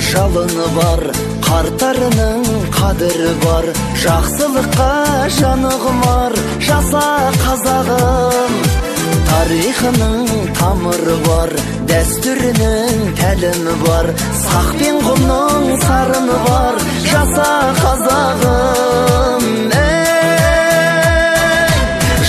жалыны бар, қарттарының қадірі бар, жақсылыққа жаны құмар, жаса қазағым. Тарихының тамыры бар, дәстүрінің тәлімі бар, сақ пен құмның сарыны бар, жаса қазағым.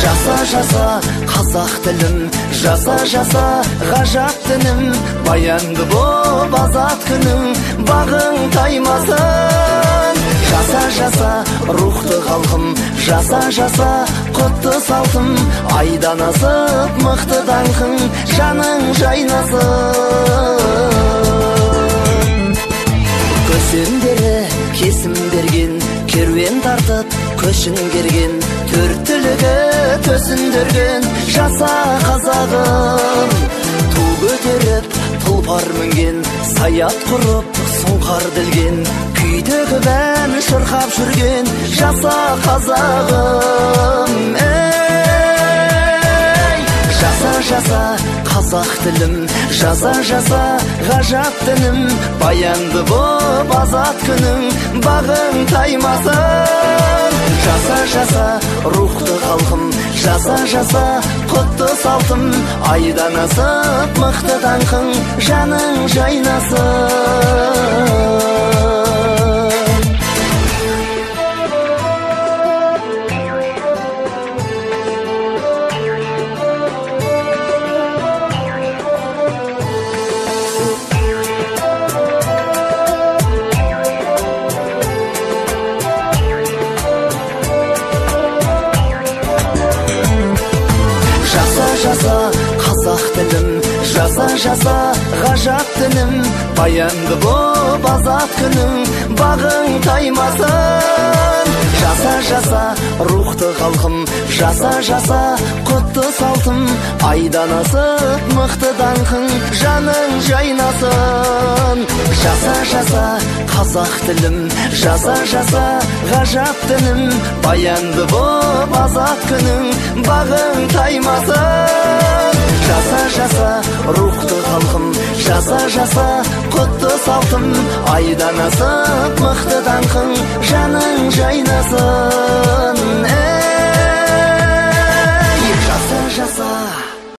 Жаса, жаса, қазақ тілім, жаса, жаса, ғажап дінім, баянды боп азат күнің, бағың таймасын. Жаса, жаса, рухты халқым, жаса, жаса, құтты салтым, айдан асып мықты даңқың, жаның жайнасын. Көсемдері кесім берген, керуен тартып көшін керген, төрт түлігі төсіндірген, жаса қазағым. Ту көтеріп тұлпар мінген, саят құрып сұңқар ділген, күй төгіп ән шырқап жүрген, жаса қазағым. Ей, жаса, жаса, қазақ тілім, жаса, жаса, ғажап дінім, баянды боп азат күнің, бағың таймасын. Жаса, жаса, рухты халқым, жаса, жаса, құтты салтым, айдан асып мықты даңқың, жаның жайнасын. Жаса, қазақ тілім, жаса, жаса, ғажап дінім, баянды боп азат күнің, бағың таймасын. Жаса, жаса, рухты халқым, жаса, жаса, құтты салтым, айдан асып мықты даңқың, жаның жайнасын. Жаса, жаса, қазақ тілім, жаса, жаса, ғажап дінім, баянды боп азат күнің, бағың таймасын. Жаса, жаса, рухты халқым, жаса, жаса, құтты салтым, айдан асып мықты даңқың, жаның жайнасын.